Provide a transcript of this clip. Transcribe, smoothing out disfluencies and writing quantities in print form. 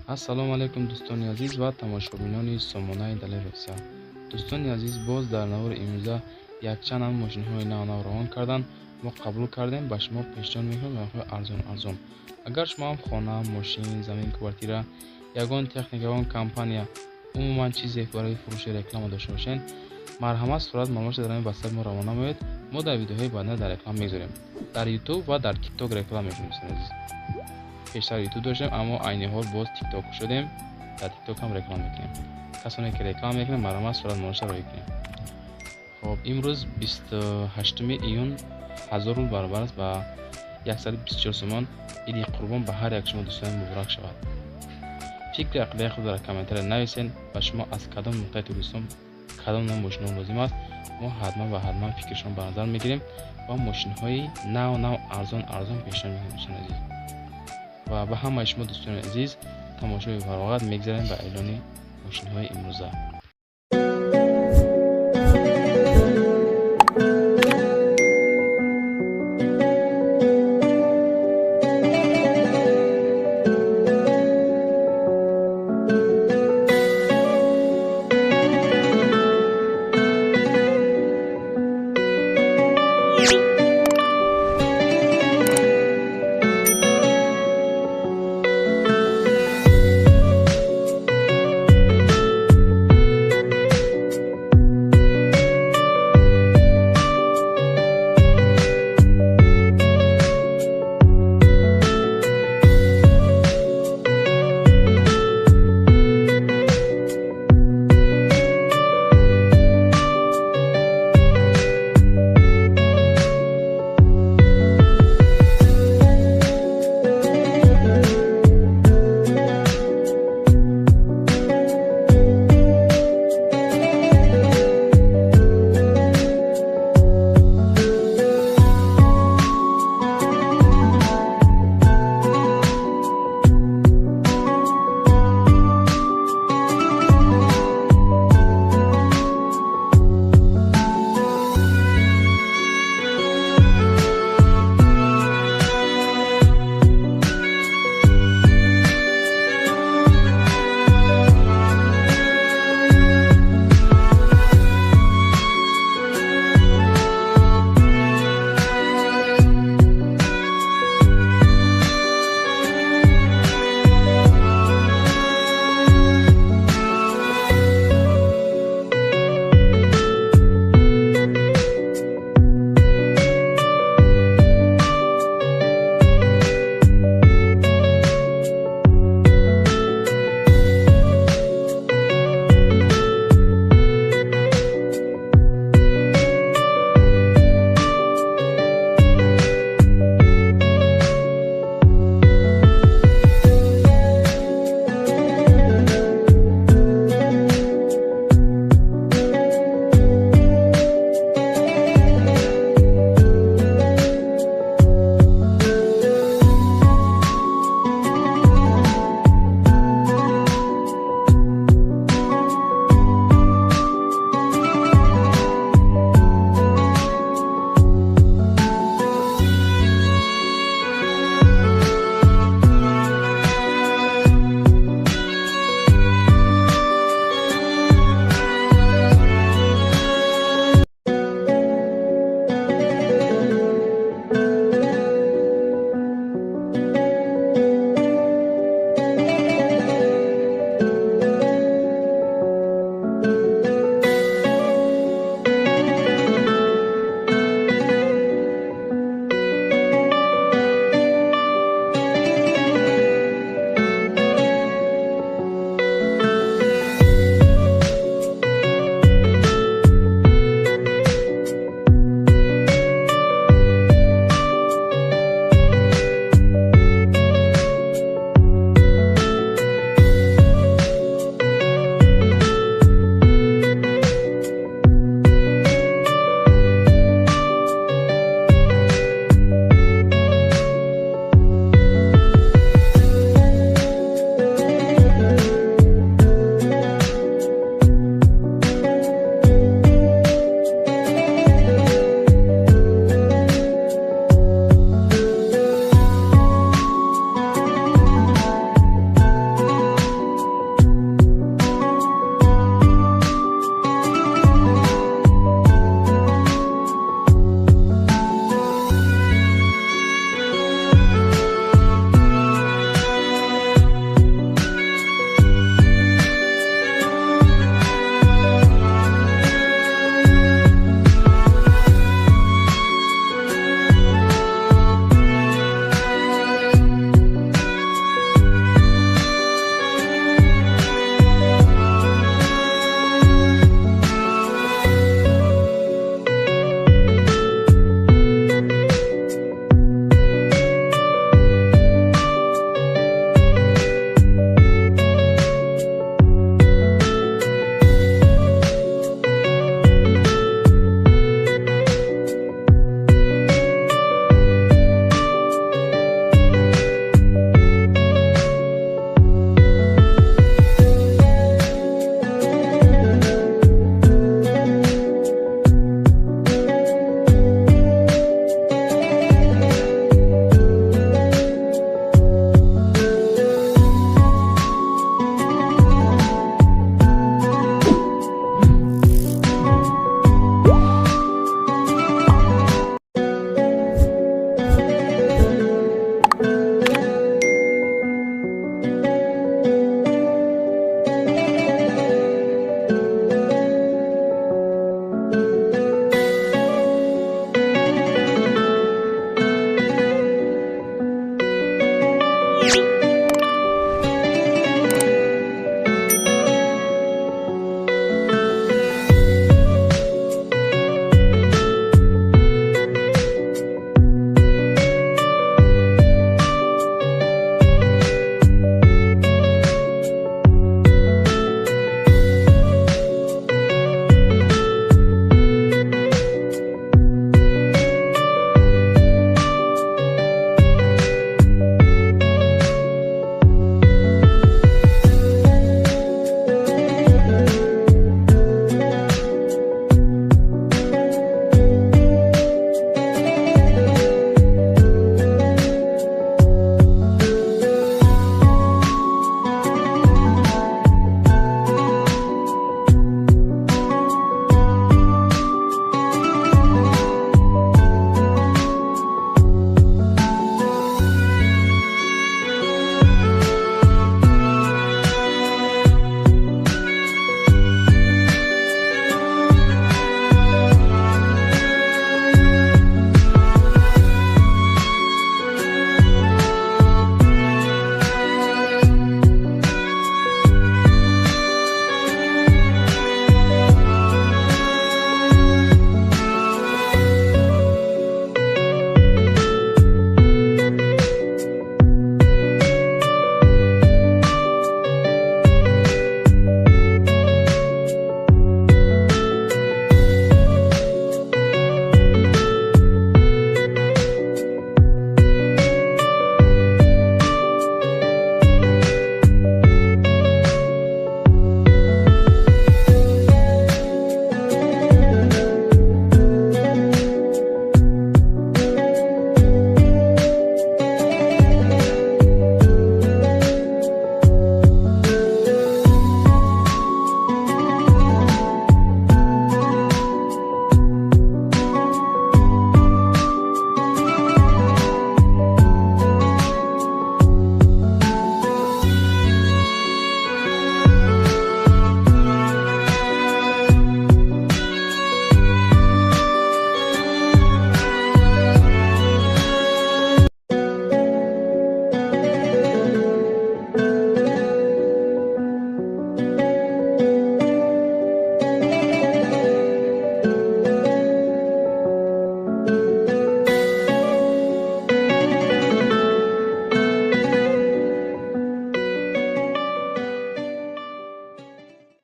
Ассалому алайкум, дӯстони азиз ва тамошобинони сомонаи Далер Россия. Дӯстони азиз, боз дар навори имрӯза якчанд ам мошинҳои нав-нав равон карданд, мо қабул кардем, ба шумо пешниҳод мекунем нархҳои арзон арзон. Агар шумо ҳам хона, мошин, замин, квартира, ягон техника, ягон компания, умуман чизе барои фурӯши реклама дошта бошед, марҳамат, сурат маълумотро дар ҳамин ватсап мо равона намоед. Мо дар видеоҳои баъдина дар реклама мегузорем. Дар Ютуб ва дар Тикток реклама мекунем, дӯстони азиз. Пештар Ютуб доштем, аммо айни ҳол боз Тикток шудем, дар Тикток ҳам реклама мекунем. Касоне ки реклама мекунем, марҳамат, сурат маълумотро роҳӣ кунем. Хоб, имрӯз 28 июн, 1000 рубл баробар аст ба 124 сомон. Иди Қурбон ба ҳар як шумо, дӯстони, муборак шавад. Фикри ақидаи худро дар комментария нависед ва шумо аз кадом нуқтаи Тоҷикистон кадом ном мошинҳо лозим аст, мо ҳатман ва ҳатман фикри шумо ба назар мегирем ва мошинҳои нав нав, арзон арзон пешниҳод мекунем, дӯстони азиз. Ва ба ҳамаи шумо, дӯстони азиз, тамошои фароғат. Мегзарем ба эълони мошинҳои имрӯза.